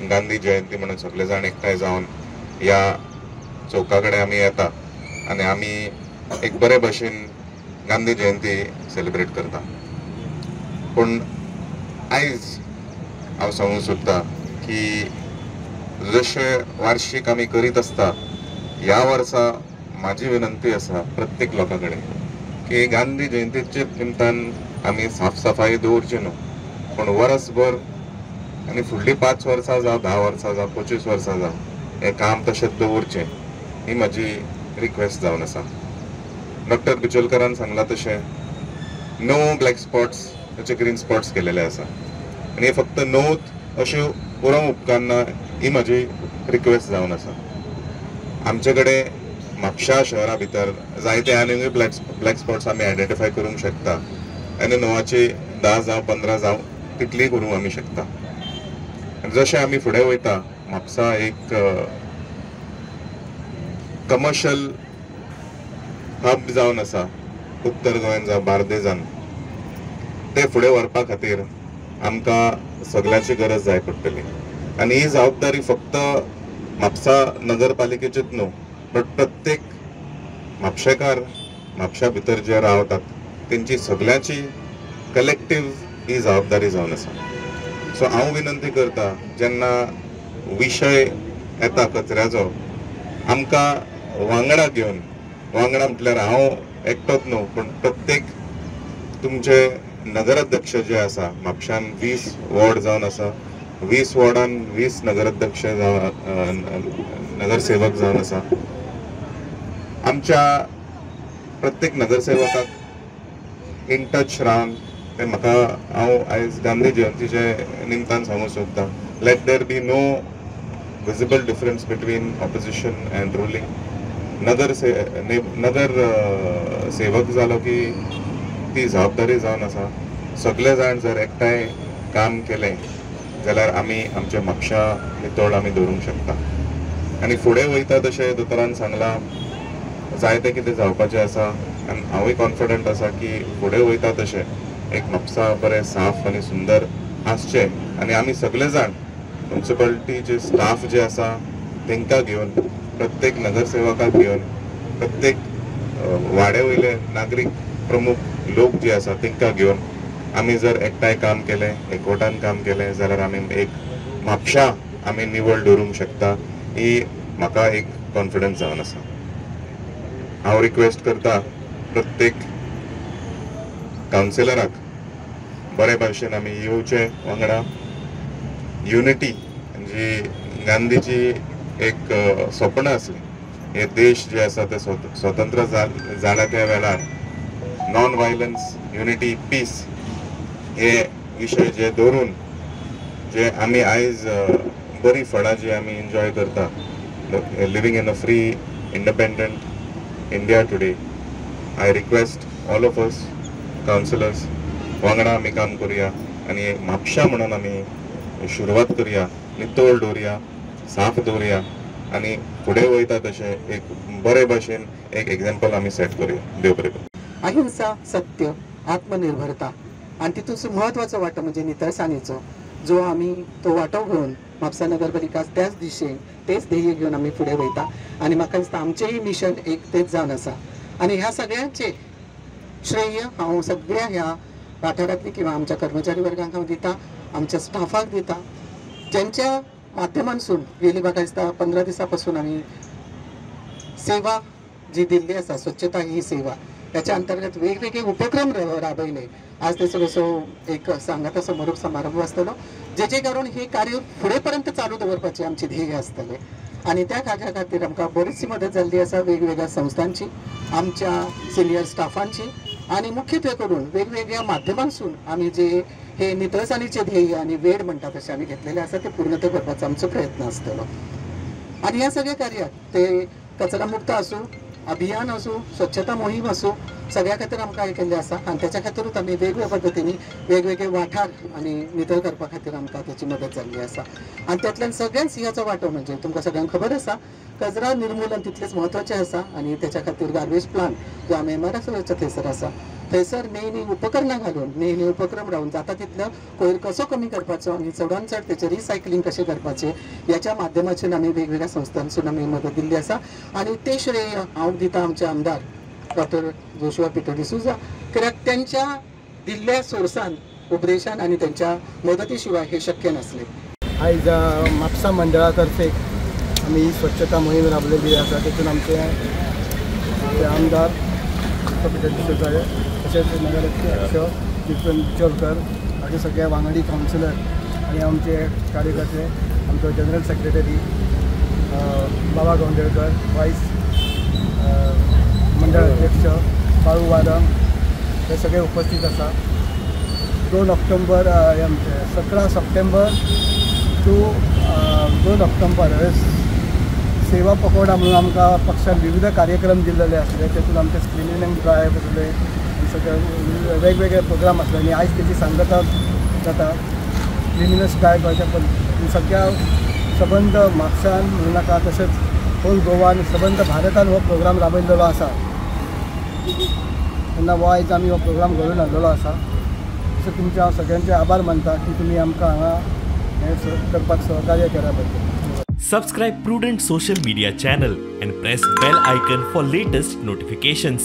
गांधी जयंती म्हणून सगळे जाण एकठांय जावन ह्या चौका कडेन आमी येता आनी आमी एक बरे भशेन गांधी जयंती सेलिब्रेट करता. पूण आयज हांव सांगूंक सोदता की जशें वार्षिक आमी करीत आसता, ह्या वर्सा म्हाजी विनंती आसा प्रत्येक लोकां कडेन की गांधी जयंतीचे निमतान आमी साफ सफाई दवरची न्हू, पूण वर्सभर आनी फुडलीं 5 वर्सां जावं 10 वर्सां जावं 25 वर्सां जावं हें काम तशेंच दवरचें, ही म्हाजी रिक्वेस्ट जावन आसा. डॉक्टर बिचोलकरान सांगलां तशें 9 ब्लॅक स्पॉट्स ताचे ग्रीन स्पॉट्स केलेले आसा आनी हे फक्त 9 अश्यो उरोवंक उपकारना, ही म्हाजी रिक्वेस्ट जावन आसा. आमचे कडेन म्हापशा शहरा भितर जायते आनीकूय ब्लॅक स्पॉट्स आमी आयडेंटिफाय करूंक शकता आनी 9ची 10 जावं 15 जावं तितली करूंक आमी शकता. जशें आमी फुडें वयता, म्हापसा एक कमर्शियल हब जावन आसा, उत्तर गोंयान जावं बार्देजान, ते फुडें व्हरपा खातीर आमकां सगळ्यांची गरज जाय पडटली. आनी ही जबाबदारी फक्त म्हापसा नगरपालिकेचीच न्हू, बट प्रत्येक म्हापशेकार म्हापशा भितर जे रावतात तेंची सगळ्यांची कलेक्टीव ही जबाबदारी जावन आसा. सो हांव विनंती करता, जेन्ना विशय येता कचऱ्याचो, आमकां वांगडा घेवन, वांगडा म्हटल्यार हांव एकटोच न्हू, पूण प्रत्येक तुमचे नगराध्यक्ष जे आसा, म्हापशान 20 वॉर्ड जावन आसा, 20 वॉर्डान 20 नगराध्यक्ष जावन नगरसेवक जावन आसा. आमच्या प्रत्येक नगरसेवकाक इन टच रावन ते म्हाका हांव आयज गांधी जयंतीचे निमतान सांगूंक सोदता, let there be no visible difference between opposition and ruling. नगर सेवक जालो की ती जबाबदारी जावन आसा. सगळे जाण जर एकठांय काम केलें जाल्यार आमी आमच्या म्हापशा नितळ आमी दवरूंक शकता. आनी फुडें वयता तशें दोतोरान सांगलां, जायतें कितें जावपाचें आसा आनी हांवूय कॉन्फिडंट आसा की फुडें वयता तशें एक म्हापसा बरें साफ आनी सुंदर आसचें. आनी आमी सगळे जाण म्युनिसिपालिटीचे स्टाफ जे आसा तांकां घेवन, प्रत्येक नगरसेवकाक घेवन, प्रत्येक वाड्या वयले नागरीक प्रमुख लोक जे आसा तांकां घेवन आमी जर एकठांय काम केलें, एकवटान काम केलें जाल्यार आमी एक म्हापशा आमी निवळ दवरूंक शकता, ही म्हाका एक कॉन्फिडन्स जावन आसा. हांव रिक्वेस्ट करता प्रत्येक कावन्सिलराक बरे भाशेन आमी येवचे वांगडा. युनिटी जी गांधीची एक सपन आसलें, हे देश जे आसा ते स्वतंत्र जाला त्या वेळार नॉन वायलन्स, युनिटी, पीस हे विशय जे दवरून जे आमी आयज बरी फळां जी आमी एन्जॉय करता, living in a free independent India today, I request all of us councillors वांगडा आमी काम करुया आनी म्हापशा म्हणून आमी सुरवात करुया, नितळ दवरुया, साफ दवरुया आनी फुडें वयता तशें एक बरे भाशेन एक एग्जाम्पल आमी सेट करुया. देव बरें करूं. अहिंसा, सत्य, आत्मनिर्भरता आनी तितूंत म्हत्वाचो वांटो म्हणजे नितळसाणीचो, जो आमी तो वांटो घेवन म्हापसा नगरपालिका त्याच दिशेन तेच ध्येय घेवन आमी फुडें वयता. आनी म्हाका दिसता आमचेंय मिशन एक तेच जावन आसा. आनी ह्या सगळ्यांचें श्रेय हांव सगळ्या ह्या वाठारांतली किंवा आमच्या कर्मचारी वर्गांक हांव दिता, आमच्या स्टाफाक दिता, ज्यांच्या माध्यमांसून गेली म्हाका दिसता 15 दिसां पासून आमी सेवा जी दिल्ली आसा, स्वच्छता ही सेवा, त्याच्या अंतर्गत वेगवेगळे उपक्रम राबयले. आज तेचो असो एक सांगाता समारोप समारंभ आसतलो, जेचे करून हे कार्य फुडें पर्यंत चालू दवरपाचें आमचें ध्येय आसतलें. आनी त्या कार्या खातीर आमकां बरीचशी मदत जाल्ली आसा वेगवेगळ्या संस्थांची, आमच्या सिनियर स्टाफांची, आनी मुख्यत्वे करून वेगवेगळ्या माध्यमांसून आमी जे हे नितळसाणीचे ध्येय आनी वेड म्हणटा तशें आमी घेतलेले आसा ते पूर्णत्व करपाचो आमचो प्रयत्न आसतलो. आनी ह्या सगळ्या कार्याक ते कचरा मुक्त आसूं, अभियान आसूं, स्वच्छता मोहीम आसूं, सगळ्या खातीर आमकां हें केल्लें आसा. आनी त्याच्या खातीरूच आमी वेगवेगळ्या पद्दतींनी वेगवेगळे वाठार आनी नितळ करपा खातीर आमकां त्याची मदत जाल्ली आसा. आनी तातूंतल्यान सगळ्यांत सिंहाचो वांटो म्हणजे तुमकां सगळ्यांक खबर आसा, कचरा निर्मूलन तितलेंच म्हत्वाचें आसा. आनी त्याच्या खातीर गार्बेज प्लांट जो आमी एमआरएफच्या थंयसर आसा थंयसर न्ही न्ही उपकरणां घालून न्ही न्ही उपक्रम रावन जाता तितलो कोयर कसो कमी करपाचो आनी चडान चड तेचें रिसायकलींग कशें करपाचें ह्याच्या माध्यमासून आमी वेगवेगळ्या संस्थांसून आमी मदत दिल्ली आसा. आनी तें श्रेय हांव दिता आमचे आमदार डॉक्टर जोशुआ पिटर डिसोझा, कित्याक तेंच्या दिल्ल्या सोर्सान, उपदेशान आनी तेंच्या मदती शिवाय हे शक्य नासलें. आयज म्हापसा मंडळा तर्फे आमी स्वच्छता मोहीम राबयलेली आसा. तेतून आमचे आमदार पिटर डिसोझा तशेंच नगराध्यक्ष जितन बिचोलकर, बाकी सगळे वांगडी कावन्सिलर आनी आमचे कार्यकर्ते, आमचो जनरल सेक्रेटरी बाबा गोंडेलकर, वायस मंडळ अध्यक्ष बाळू वारंग हे सगळे उपस्थित आसा. 2 ऑक्टोबर आमचे 17 सप्टेंबर टू 2 ऑक्टोबर सेवा पखवाडा म्हणून आमकां पक्षान विविध कार्यक्रम दिल्लेले आसले. तेतून आमचे स्क्रिनींग ड्रायव्ह आसले, सगळे वेगवेगळे प्रोग्राम आसले आनी आयज तेची सांगता जाता. क्लिनिनेस ड्रायव्हाच्या पण सगळ्या सबंद म्हापसान म्हणू नाका, तशेंच होल गोवान, सबंद भारतान हो प्रोग्राम राबयल्लो आसा. तेन्ना हो आयज आमी हो प्रोग्राम घडोवन हाडलेलो आसा. तशें तुमचे हांव सगळ्यांचे आभार मानता की तुमी आमकां हांगा हें करपाक सहकार्य केल्या बद्दल. Subscribe Prudent Social Media channel and press bell icon for latest notifications.